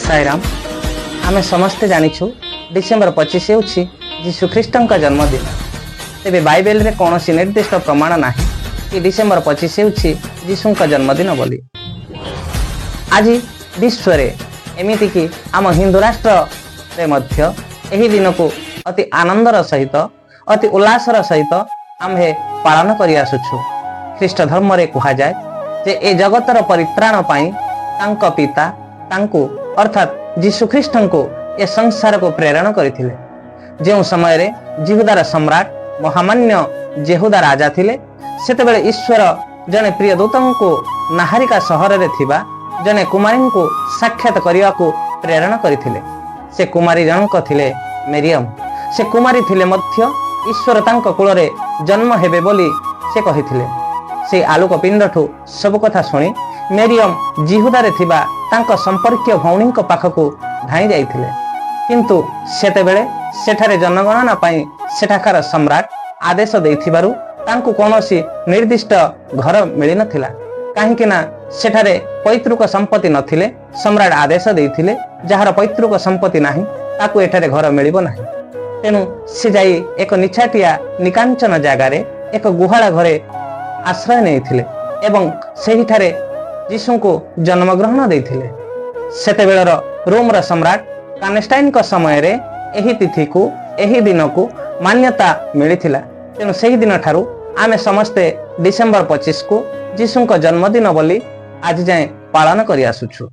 ସାଇରାମ। ଆମେ ସମସ୍ତେ ଜାଣିଛୁ, ଡିସେମ୍ବର 25 ହେଉଛି ଯୀଶୁଖ୍ରୀଷ୍ଟଙ୍କ ଜନ୍ମଦିନ। ତେବେ ବାଇବେଲରେ କୌଣସି ନିର୍ଦ୍ଦିଷ୍ଟ ପ୍ରମାଣ ନାହିଁ କି ଡିସେମ୍ବର 25 ହେଉଛି ଯୀଶୁଙ୍କ ଜନ୍ମଦିନ ବୋଲି। ଆଜି ବିଶ୍ୱରେ, ଏମିତିକି ଆମ ହିନ୍ଦୁ ରାଷ୍ଟ୍ରରେ ମଧ୍ୟ ଏହି ଦିନକୁ ଅତି ଆନନ୍ଦର ସହିତ, ଅତି ଉଲ୍ଲାସର ସହିତ ଆମ୍ଭେ ପାଳନ କରି ଆସୁଛୁ। ଖ୍ରୀଷ୍ଟ ଧର୍ମରେ କୁହାଯାଏ ଯେ ଏ ଜଗତର ପରିତ୍ରାଣ ପାଇଁ ତାଙ୍କ ପିତା ତାଙ୍କୁ, ଅର୍ଥାତ୍ ଯୀଶୁଖ୍ରୀଷ୍ଟଙ୍କୁ ଏ ସଂସାରକୁ ପ୍ରେରଣ କରିଥିଲେ। ଯେଉଁ ସମୟରେ ଜିହୁଦାର ସମ୍ରାଟ ମହାମାନ୍ୟ ଜେହୁଦା ରାଜା ଥିଲେ, ସେତେବେଳେ ଈଶ୍ୱର ଜଣେ ପ୍ରିୟ ଦୂତଙ୍କୁ ନାହାରିକା ସହରରେ ଥିବା ଜଣେ କୁମାରୀଙ୍କୁ ସାକ୍ଷାତ କରିବାକୁ ପ୍ରେରଣ କରିଥିଲେ। ସେ କୁମାରୀ ଜଣଙ୍କ ଥିଲେ ମେରିୟମ। ସେ କୁମାରୀ ଥିଲେ ମଧ୍ୟ ଈଶ୍ୱର ତାଙ୍କ କୂଳରେ ଜନ୍ମ ହେବେ ବୋଲି ସେ କହିଥିଲେ। ସେଇ ଆଲୋକ ପିଣ୍ଡଠୁ ସବୁ କଥା ଶୁଣି ମେରିୟମ ଜିହୁଦାରେ ଥିବା ତାଙ୍କ ସମ୍ପର୍କୀୟ ଭଉଣୀଙ୍କ ପାଖକୁ ଧାଇଁ ଯାଇଥିଲେ। କିନ୍ତୁ ସେତେବେଳେ ସେଠାରେ ଜନଗଣନା ପାଇଁ ସେଠାକାର ସମ୍ରାଟ ଆଦେଶ ଦେଇଥିବାରୁ ତାଙ୍କୁ କୌଣସି ନିର୍ଦ୍ଦିଷ୍ଟ ଘର ମିଳିନଥିଲା। କାହିଁକି ନା ସେଠାରେ ପୈତୃକ ସମ୍ପତ୍ତି ନଥିଲେ ସମ୍ରାଟ ଆଦେଶ ଦେଇଥିଲେ, ଯାହାର ପୈତୃକ ସମ୍ପତ୍ତି ନାହିଁ ତାକୁ ଏଠାରେ ଘର ମିଳିବ ନାହିଁ। ତେଣୁ ସେ ଯାଇ ଏକ ନିଛାଟିଆ ନିକାଞ୍ଚନ ଜାଗାରେ ଏକ ଗୁହାଳ ଘରେ ଆଶ୍ରୟ ନେଇଥିଲେ ଏବଂ ସେହିଠାରେ ଯୀଶୁଙ୍କୁ ଜନ୍ମଗ୍ରହଣ ଦେଇଥିଲେ। ସେତେବେଳର ରୋମର ସମ୍ରାଟ କନଷ୍ଟାଣ୍ଟାଇନଙ୍କ ସମୟରେ ଏହି ତିଥିକୁ, ଏହି ଦିନକୁ ମାନ୍ୟତା ମିଳିଥିଲା। ତେଣୁ ସେହି ଦିନଠାରୁ ଆମେ ସମସ୍ତେ ଡିସେମ୍ବର 25କୁ ଯୀଶୁଙ୍କ ଜନ୍ମଦିନ ବୋଲି ଆଜି ଯାଏଁ ପାଳନ କରି ଆସୁଛୁ।